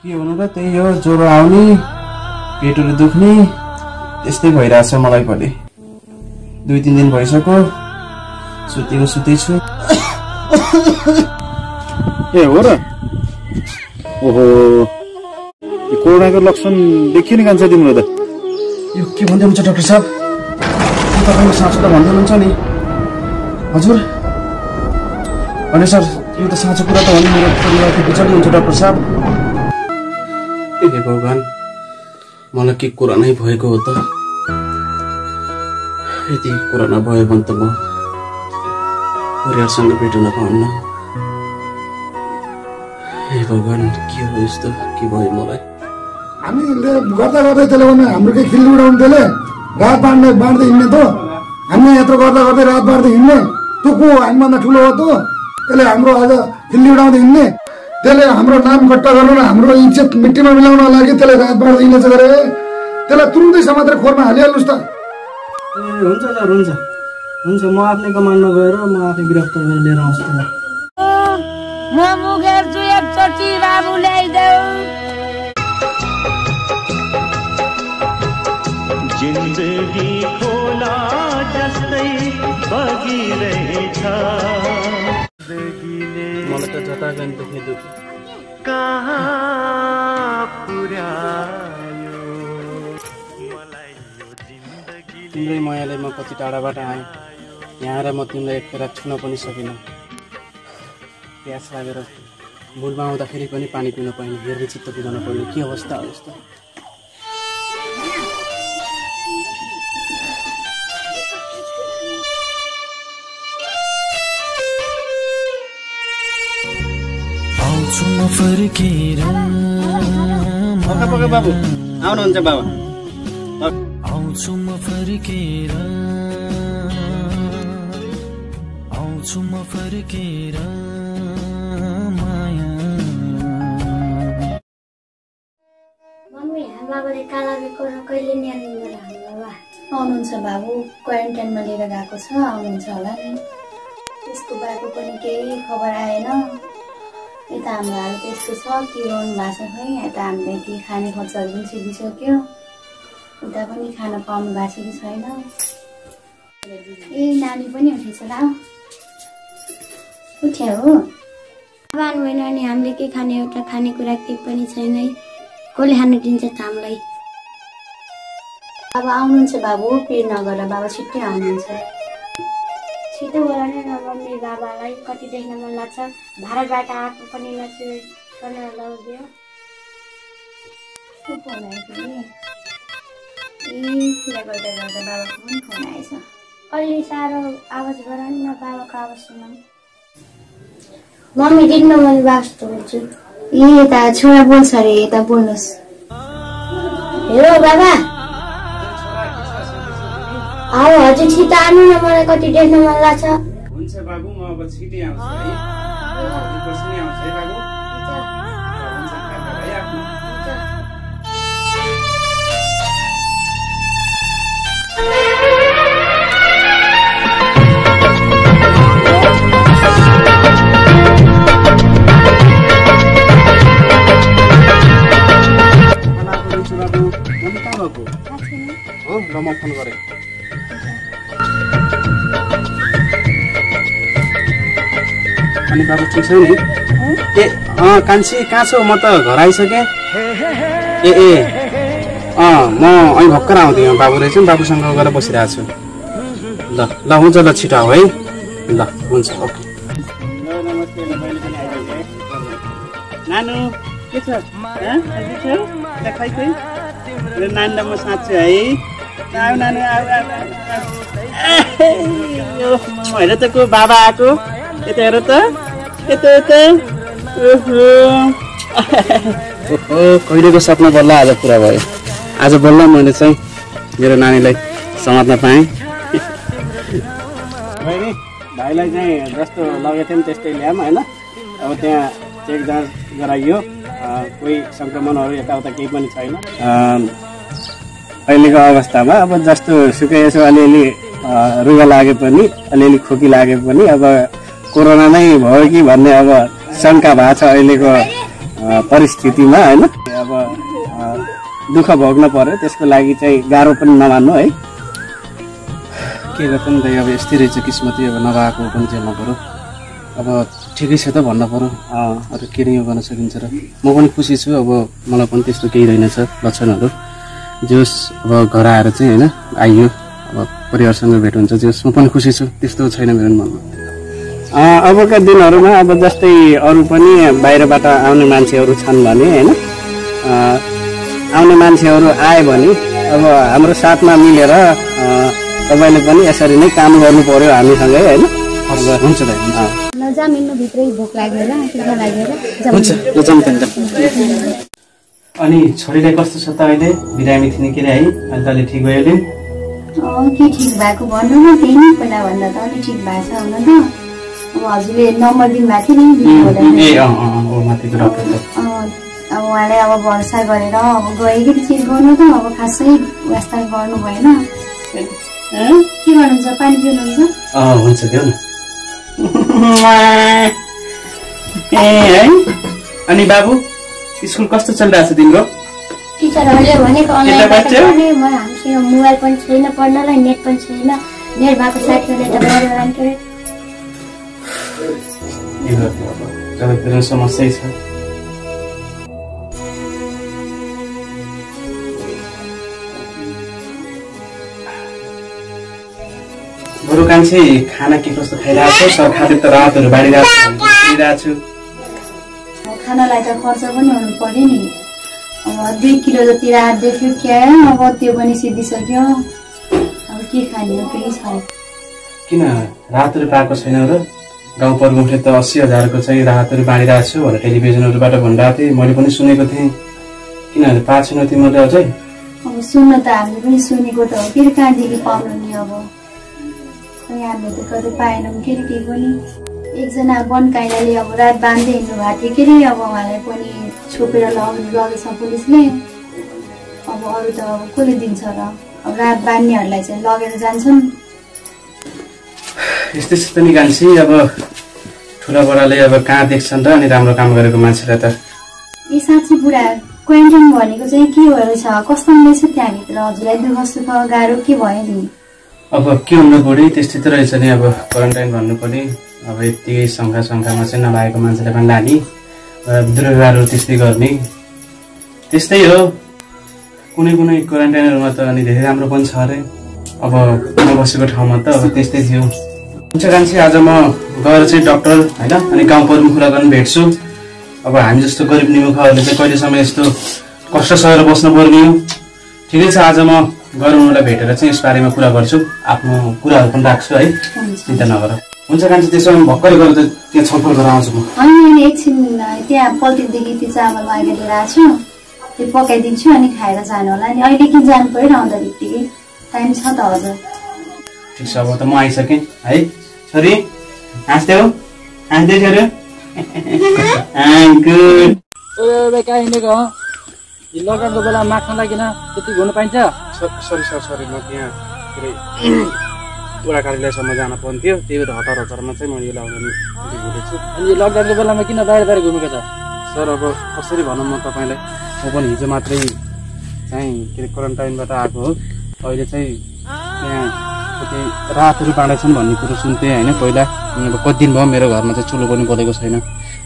के हुनु र त्यही हो ज्वरो आउने पेटहरु दुख्ने त्यस्तै भइराछ मलाई पनि 2-3 दिन भइसक्यो सुतेको छु ए हो र ओहो यो कोरोनाको लक्षण देखियो नि कान्छ तिम्रो त यो के भन्दै हुन्छ डाक्टर साहब तपाईले साँचो त भन्दै हुनुहुन्छ नि हजुर अनि सर यो त साँचो कुरा त हो नि मेरो परिवारको बिचल्दै हुन्छ डाक्टर साहब हे भगवान मलाई के कोरोना भएको हो त यदि कोरोना भयो भने त म परिवारसँग भेट्न पाउन्न हे भगवान के हो यस्तो के भयो मलाई हामीले गर्दा गर्दै त्यसले भने हाम्रो के खिल्ली उडाउनु त्यसले रात बाँड्दै हिँड्ने त हामीले यत्रो गर्दा गर्दै रात बाँड्दै हिँड्ने त्यो को हामीभन्दा ठुलो हो त त्यसले हाम्रो आज खिल्ली उडाउँदै हिँड्ने त्यसले हाम्रो नाम गट्टा गर्नु र हाम्रो इज्जत मिट्टीमा मिलाउन लागि त्यसले रात बाँड्दै हिँड्छ गरे त्यसलाई तुरुन्तै समातेर खोरमा हालिहाल्नुस् त हुन्छ सर हुन्छ म आफ्नै कमानमा गएर म आफै गिरफ्तार गरेर लिएर आउँछु त्यसलाई म मुगेर छु एकचोटि बाबु ल्याइदेऊ जिन्दगी खोला जस्तै बगिरहेछ मलाई त जता गए दुख्ने दुख कहाँ पुर्यायो मलाई यो जिन्दगी तिम्रै मायाले म कति टाढाबाट आएँ यहाँ र म तिमीलाई एक फेरा छुन पनि सकिनँ प्यास लागेर भुलमा आउँदाखेरि पनि पानी पिउन पाइने हेर्ने चित्त बुझाउन पर्ने के अवस्था हो यस्तो पक्का बाबु आउनुहुन्छ बाबा आउँछु म फर्केर माया मम्मी बाबाले कालाको कहिले न्याल्नु हाम्रो बाबा आउनुहुन्छ बाबु क्वारेन्टाइनमा लिएर गएको छ आउनुहुन्छ होला नि त्यसको बाबु पनि केही खबर आएन यता हाम्रो हाल त्यस्तो छ के गर्नु भएको छ खै यता हामीलाई के खाने खर्चहरू पनि सिकिसक्यो उता पनि खान पाउनु भएको छ कि छैन ए नानी पनि उठेछ ल उठ्या हो बान होइन अनि हामीले के खाने एउटा खानेकुरा केही पनि छैन है कसले खानु दिन्छ त हामीलाई अब आउनुहुन्छ बाबु पिर नगर बाबा छिट्टै आउनुहुन्छ छिटो गरेर न मम्मी बाबालाई कति देख्न मन लाग्छ भारतबाट आएको पनि नचिने गर्न लगाउँदियो फोन आयो ए कुरा गर्दा गर्दा बाबाको पनि फोन आएछ अलि साह्रो आवाज गर नि म बाबाको आवाज सुनाऊँ मम्मी दिन म बास्तो हुन्छु ए यता छोरा बोल्छ अरे यता बोल्नुहोस् हेलो बाबा आओ हजुर छिटो आउनु न मलाई कति देख्न मन लाग्छ हुन्छ बाबु म अब छिटै आउँछु है कसरी आउँछ है बाबु हुन्छ खाजा भाइ आफ्नो र म फोन गरेँ अनि बाबु ठिक छ नि ए कान्छी कहाँ छौ म त घर आइसकेँ ए म अहिले भर्खर आउँथेँ बाबु रहेछ नि बाबुसँग गएर बसिरहेको छु ल हुन्छ ल छिटो आऊ है ल हुन्छ ओके नमस्ते नानु के छ खै खै नानीलाई म साँच्छु है आऊ नानु हेर त को बाबा आएको यता हेर त यता ओहो कहिलेको सपना बल्ल आज पुरा भयो आज बल्ल मैले चाहिँ मेरो नानीलाई समात्न पाएँ भाइलाई चाहिँ जस्तो लगेको थियौँ त्यस्तै ल्याऊँ होइन अब त्यहाँ चेक जाँच गराइयो कोही सङ्क्रमणहरू यताउता केही पनि छैन अहिलेको अवस्थामा अब जस्तो सुकै यसो अलिअलि रुगा लागे पनि अलिअलि खोकी लागे पनि अब कोरोना नै भयो कि भन्ने अब शङ्का भएको छ अहिलेको परिस्थितिमा होइन अब दुःख भोग्न पर्यो, त्यसको लागि चाहिँ गाह्रो पनि नमान्नु है। के गर्नु नि त, अब यस्तै रहेछ किस्मती, अब नभएको पनि झेल्नु पर्यो। अब ठिकै छ त भन्न पर्यो, अरू के नै गर्न सकिन्छ र। म पनि खुसी छु, अब मलाई पनि त्यस्तो केही रहेनछ लक्षणहरू। जोस् अब घर आएर चाहिँ होइन आइयो, अब परिवारसँग भेट हुन्छ, जोस् म पनि खुसी छु, त्यस्तो छैन मेरो मनमा। अबका दिनहरूमा अब जस्तै अरू पनि बाहिरबाट आउने मान्छेहरू छन् भने होइन, आउने मान्छेहरू आयो भने अब हाम्रो साथमा मिलेर तपाईँले पनि यसरी नै काम गर्नु पर्यो हामीसँगै होइन। हुन्छ दाइ, भित्रै भोक लागेर हुन्छ। अनि छोरीलाई कस्तो छ त अहिले? बिरामी थिएन के अरे है, अनि तले ठिक भयो नि? के ठिक भएको भन्नु न, त्यही नै पहिला भन्दा त अलि ठिक भएको छ हुन त। अब हजुरले नम्बर दिनुभएको थियो नि, अब उहाँले अब भरोसा गरेर अब गएको चेक गर्नु त, अब खासै व्यवस्था गर्नु भएन। के गर्नुहुन्छ, पानी पिउनुहुन्छ? हुन्छ देऊ न। है अनि बाबु स्कुल कस्तो चलिरहेको छ तिम्रो? टिचरहरूले भनेको अनलाइन हामीसँग मोबाइल पनि छैन पढ्नलाई, नेट पनि छैन। नेट भएको साथीहरूले त पढ्दैन के अरे समस्या छ। बरु कान्छे खाना के कस्तो खाइरहेको छ? सर खाद्य त रातहरू बाँडिरहेको छु। खानालाई त खर्च पनि हुनु पर्यो नि। अब 2 किलो जति राख्दै थियो क्या, अब त्यो पनि सिद्धिसक्यो। अब के खाने हो, केही छ। किन रातहरू पाएको छैन र? गाउँ प्रमुखले त 80,000 को चाहिँ राहतहरू बाँडिरहेको छु भनेर टेलिभिजनहरूबाट भनिरहेको थिएँ, मैले पनि सुनेको थिएँ। किनभने पाएको छैन तिमीले अझै? अब सुन्न त हामीले पनि सुनेको त हो, के कहाँदेखि पाउनु नि। अब हामीले त कतै पाएनौँ के अरे केही पनि। एकजना बनकाइलाले अब रात बाँध्दै हिँड्नु भएको थियो के अरे, अब उहाँलाई पनि छोपेर लगेछ पुलिसले। अब अरू त अब कसले दिन्छ र, अब रात बाँध्नेहरूलाई चाहिँ लगेर जान्छन्। यस्तै छ त नि कान्छी, अब ठुला बडाले अब कहाँ देख्छन् र अनि राम्रो काम गरेको मान्छेलाई त। ए साँच्ची बुढा, क्वारेन्टाइन भनेको चाहिँ के रहेछ, कस्तो रहेछ त्यहाँभित्र? हजुरलाई दुःख सुख गाह्रो के भयो नि? अब के हुनु बुढी, त्यस्तै त रहेछ नि। अब क्वारेन्टाइन भन्नु पनि अब यति सङ्ख्यामा चाहिँ नलागेको मान्छेले पनि लाने, दुर्व्यवहारहरू त्यस्तै गर्ने, त्यस्तै हो। कुनै क्वारेन्टाइनहरूमा त अनि धेरै राम्रो पनि छ अरे। अब म बसेको ठाउँमा त अब त्यस्तै थियो। हुन्छ कान्छी, आज म गएर चाहिँ डक्टर होइन अनि गाउँ प्रमुखलाई पनि भेट्छु। अब हामी जस्तो गरिब निमुखाहरूले चाहिँ कहिलेसम्म यस्तो कष्ट सहेर बस्नु पर्ने हो। ठिकै छ, आज म गएर उनीहरूलाई भेटेर चाहिँ यस बारेमा कुरा गर्छु, आफ्नो कुराहरू पनि राख्छु है, चिन्ता नगर। हुन्छ कान्छी, त्यसो भने भर्खरै गएर त त्यहाँ छलफल गरेर आउँछु म। होइन, एकछिन त्यहाँ पल्टीदेखि त्यो चामल मागेर लिएर आएको छु, त्यो पकाइदिन्छु अनि खाएर जानु होला नि। अहिले किन जानु पऱ्यो, आउँदा बित्तिकै टाइम छ त हजुर। ठिक छ, अब त म आइसकेँ है। छोरी हाँस्दै हो, हाँस्दै छोरी। कहाँ हिँडेको हो? लकडाउनको बेला माग्न लागिन त्यति घुम्नु पाइन्छ? सरी म त्यहाँ के अरे वडा कार्यालयसम्म जान पर्ने थियो, त्यही भएर हतारमा चाहिँ मैले लाउनु भुलेछु। अनि लकडाउनको बेलामा किन बाहिर घुमेको छ? सर अब कसरी भनौँ म तपाईँलाई, म पनि हिजो मात्रै चाहिँ के अरे क्वारेन्टाइनबाट आएको हो। अहिले चाहिँ त्यहाँ कति रातहरू बाँडेछन् भन्ने कुरो सुन्थेँ होइन पहिला। अब कति दिन भयो मेरो घरमा चाहिँ चुलो पनि बोलेको छैन,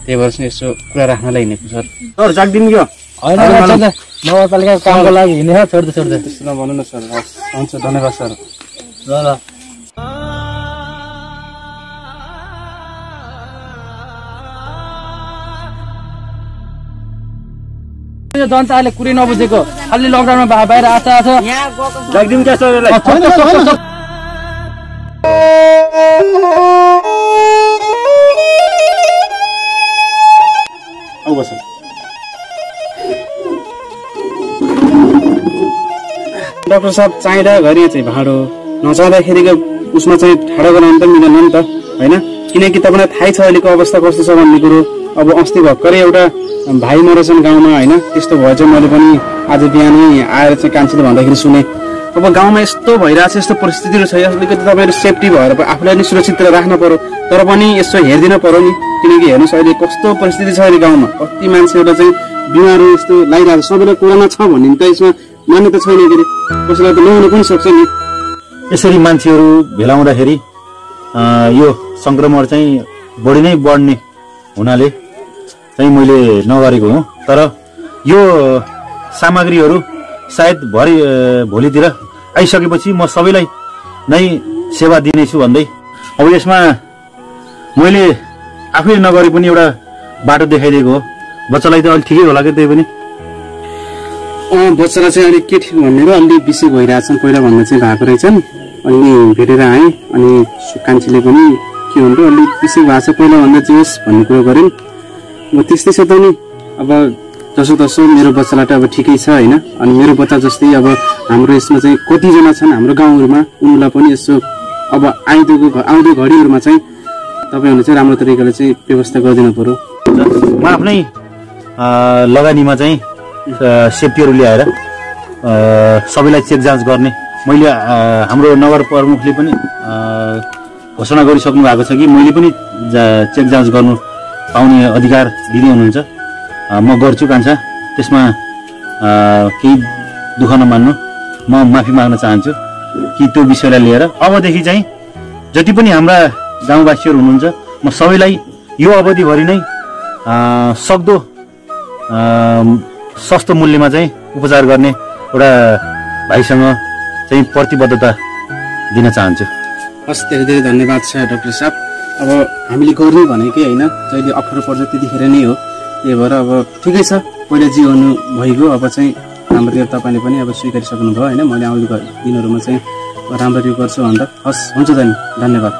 त्यही भएर चाहिँ यसो कुरा राख्नलाई हिँडेको सर। सर जागिदिनु क्या? होइन, नगरपालिकाको कामको लागि हिँडेर छोड्दै त्यस्तो नभन्नु न सर। हुन्छ, धन्यवाद सर। ल जनता अहिले कुरै नबुझेको, खालि लकडाउनमा बाहिर आछ। जागिदिनु क्या सर? डाक्टर साहब चाहिँदा घरि चाहिँ भाँडो नचाहिँदाखेरिको उसमा चाहिँ ठाडो गराउनु त मिलेन नि त होइन, किनकि तपाईँलाई थाहै छ अहिलेको अवस्था कस्तो छ भन्ने कुरो। अब अस्ति भर्खरै एउटा भाइ मरेछन् गाउँमा होइन, त्यस्तो भयो चाहिँ मैले पनि आज बिहानै आएर चाहिँ कान्छीले भन्दाखेरि सुने। अब गाउँमा यस्तो भइरहेछ, यस्तो परिस्थितिहरू छ, अलिकति तपाईँहरू सेफ्टी भएर आफूलाई नि सुरक्षित राख्न पर्यो, तर पनि यसो हेरिदिन पर्यो नि। किनकि हेर्नुहोस् अहिले कस्तो परिस्थिति छ अहिले गाउँमा, कति मान्छेहरू चाहिँ बिमारहरू यस्तो लागिरहेको छ। सबैलाई कोरोना छ भन्ने त यसमा मान्यता छैन के अरे, कसैलाई त नहुनु पनि सक्छ नि। यसरी मान्छेहरू भेला हुँदाखेरि यो संक्रमण चाहिँ बढी नै बढ्ने हुनाले चाहिँ मैले नगरेको हुँ। तर यो सामग्रीहरू सायद भोलितिर आइसकेपछि म सबैलाई नै सेवा दिनेछु भन्दै अब यसमा मैले आफै नगरे पनि एउटा बाटो देखाइदिएको हो। बच्चालाई त अलिक ठिकै होला कि त्यही पनि? बच्चालाई चाहिँ अलिक के ठिक भनेर अलि बिसी भइरहेछन्, पहिला भन्दा चाहिँ भएको रहेछन्। अलि भेटेर आएँ अनि कान्छीले पनि के भन्नु अलिक बिसी भएको छ, पहिला भन्दा चाहिँ होस् भन्ने कुरो गरेँ। अब त्यस्तै छ त नि, अब जसो तसो मेरो बच्चालाई त अब ठिकै छ होइन। अनि मेरो बच्चा जस्तै अब हाम्रो यसमा चाहिँ कतिजना छन् हाम्रो गाउँहरूमा, उनीलाई पनि यसो अब आउँदो घडीहरूमा चाहिँ तपाईँहरूले चाहिँ राम्रो तरिकाले चाहिँ व्यवस्था गरिदिनु पर्यो। म आफ्नै लगानीमा चाहिँ सेफ्टीहरू ल्याएर सबैलाई चेक जाँच गर्ने मैले हाम्रो नगर प्रमुखले पनि घोषणा गरिसक्नु भएको छ कि मैले पनि चेक जाँच गर्नु पाउने अधिकार दिँदै हुनुहुन्छ। म गर्छु कान्छा, त्यसमा केही दुःख नमान्नु, म माफी माग्न चाहन्छु कि त्यो विषयलाई लिएर अबदेखि चाहिँ जति पनि हाम्रा गाउँवासीहरू हुनुहुन्छ म सबैलाई यो अवधिभरि नै सक्दो सस्तो मूल्यमा चाहिँ उपचार गर्ने एउटा भाइसँग चाहिँ प्रतिबद्धता दिन चाहन्छु। हस्, धेरै धेरै धन्यवाद छ डाक्टर साहब। अब हामीले गर्ने भनेकै होइन, जहिले अप्ठ्यारो पर्छ त्यतिखेर नै हो। त्यही भएर अब ठिकै छ, पहिला जे हुनु भइगयो, अब चाहिँ राम्ररी तपाईँले पनि अब स्वीकारिसक्नु भयो होइन। मैले आउँदो दिनहरूमा चाहिँ राम्ररी गर्छु भनेर। हस्, हुन्छ त नि, धन्यवाद।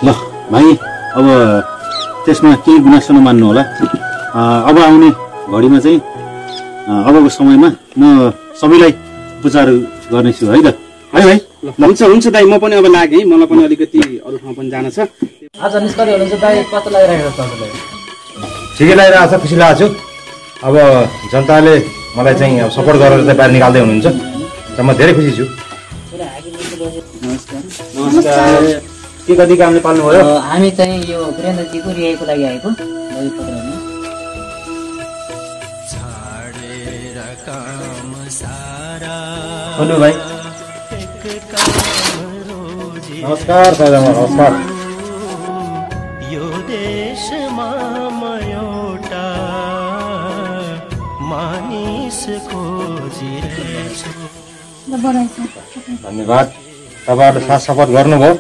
ल भाइ, अब त्यसमा केही गुनासो नमान्नु होला। अब आउने घडीमा चाहिँ अबको समयमा म सबैलाई उपचार गर्नेछु है त, है भाइ? हुन्छ हुन्छ दाइ, म पनि अब लागेँ, मलाई पनि अलिकति अरू ठाउँ पनि जान छ। आज निस्कँदै हुनुहुन्छ दाइ, कस्तो लागिरहेको छ तपाईँलाई? ठिकै लागिरहेको छ, खुसी लागेको छु। अब जनताले मलाई चाहिँ अब सपोर्ट गरेर चाहिँ बाहिर निकाल्दै हुनुहुन्छ र म धेरै खुसी छु। नमस्कार। के कति कामले पाल्नुभयो? हामी चाहिँ यो वीरेन्द्रजीको रिहाईको लागि आएको बोल्नु भाइ। नमस्कार सबैजना, नमस्कार। यो देशमा म एउटा मानिस खोजिरहेछु। धन्यवाद, तपाईँहरूले साथ सपोर्ट गर्नुभयो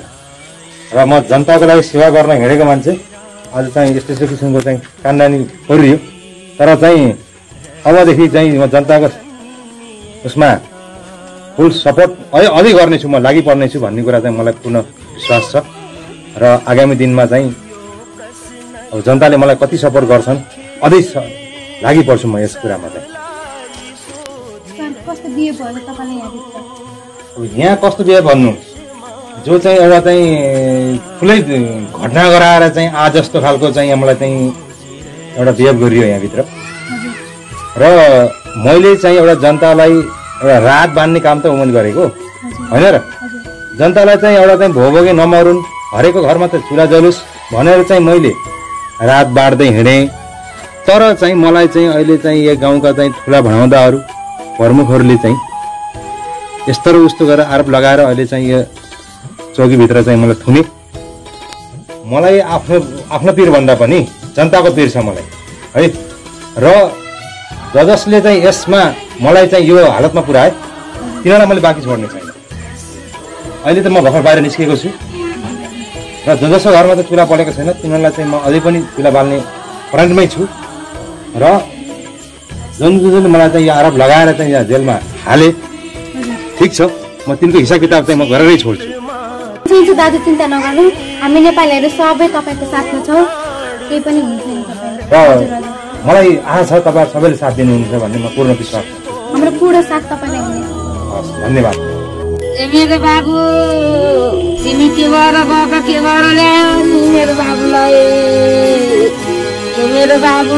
र म जनताको लागि सेवा गर्न हिँडेको मान्छे आज चाहिँ यस्तो यस्तो किसिमको चाहिँ कान्डानी परियो। तर चाहिँ अबदेखि चाहिँ म जनताको उसमा फुल सपोर्ट अझै गर्नेछु, म लागि पर्नेछु भन्ने कुरा चाहिँ मलाई पूर्ण विश्वास छ। र आगामी दिनमा चाहिँ अब जनताले मलाई कति सपोर्ट गर्छन् अझै लागि पर्छु म यस कुरामा चाहिँ। यहाँ कस्तो बिहे भन्नु, जो चाहिँ एउटा चाहिँ ठुलै घटना गराएर चाहिँ आज जस्तो खालको चाहिँ मलाई चाहिँ एउटा बिहेभ गरियो यहाँभित्र। र मैले चाहिँ एउटा जनतालाई एउटा राहत बाँध्ने काम त मैले गरेको होइन र। जनतालाई चाहिँ एउटा चाहिँ भोगोगे नमरुन्, हरेको घरमा त चुला जलोस् भनेर चाहिँ मैले राहत बाँड्दै हिँडेँ। तर चाहिँ मलाई चाहिँ अहिले चाहिँ यो गाउँका चाहिँ ठुला भनाउँदाहरू प्रमुखहरूले चाहिँ यस्तो र उस्तो गरेर आरोप लगाएर अहिले चाहिँ यो चौकीभित्र चाहिँ मलाई थुने। मलाई आफ्नो पिर भन्दा पनि जनताको पिर छ मलाई है। र जसले चाहिँ यसमा मलाई चाहिँ यो हालतमा पुर्याए तिनीहरूलाई मैले बाँकी छोड्ने छैन। अहिले त म भर्खर बाहिर निस्केको छु र जसो घरमा चाहिँ चुला पलेको छैन तिनीहरूलाई चाहिँ म अझै पनि चुला बाल्ने प्रणमै छु। र जुन मलाई चाहिँ यो आरोप लगाएर चाहिँ यहाँ जेलमा हाले, ठिक छ, म तिनको हिसाब किताब चाहिँ म गरेरै छोड्छु। दाजु चिन्ता नगर्नु, हामी नेपालीहरू सबै तपाईँको साथमा छौँ, केही पनि हुन्छ नि तपाईँ। मलाई आशा छ तपाईँ सबैले साथ दिनुहुन्छ भन्ने म पूर्ण विश्वास छ। हाम्रो पूर्ण साथ तपाईँलाई हुनेछ। हस्, धन्यवाद। मेरो बाबु, तिमी के भएर गएको, के भएर ल्यायो नि मेरो बाबुलाई? मेरो बाबु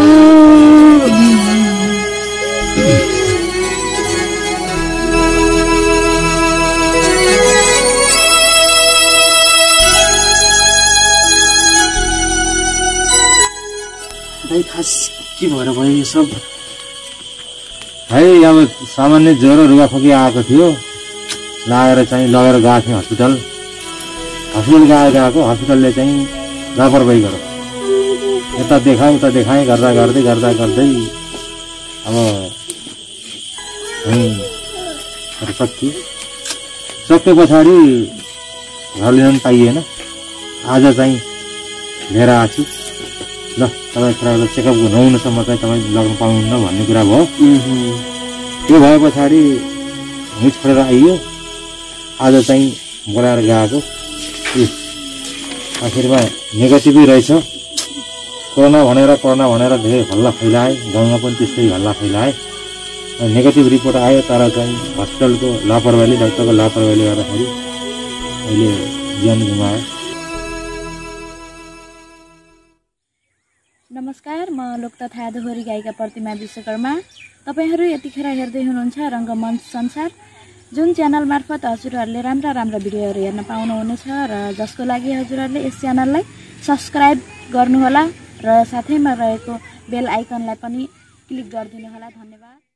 भाइ खास के भएर भयो यो सब? है अब सामान्य ज्वरो रुगाखोकी आएको थियो, लगेर गएको थिएँ हस्पिटल गएको हस्पिटलले चाहिँ लापरवाही गर्यो। यता देखाएँ गर्दा गर्दै अब सके पछाडि घर लिन पाइएन। आज चाहिँ लिएर आएको छु। ल तपाईँ छोराको चेकअप नहुनसम्म चाहिँ तपाईँ लग्न पाउनुहुन्न भन्ने कुरा भयो। त्यो भए पछाडि हिँड छोडेर आइयो। आज चाहिँ बोलाएर गएको। आखिरमा नेगेटिभै रहेछ। कोरोना भनेर धेरै हल्ला फैलाए, गाउँमा पनि त्यस्तै हल्ला फैलाए। नेगेटिभ रिपोर्ट आयो, तर चाहिँ हस्पिटलको लापरवाहीले, डाक्टरको लापरवाहीले गर्दाखेरि अहिले ज्यान गुमायो। नमस्कार, म लोक तथा दोहोरी गायिका प्रतिमा विश्वकर्मा। तपाईहरू यतिखेर हेर्दै हुनुहुन्छ रङ्गमञ्च संसार, जुन च्यानल मार्फत हजुरहरूले राम्रा भिडियोहरू हेर्न पाउनुहुनेछ र जसको लागि हजुरहरूले यस च्यानललाई सब्स्क्राइब गर्नुहोला र साथैमा रहेको बेल आइकनलाई पनि क्लिक गरिदिनुहोला। धन्यवाद।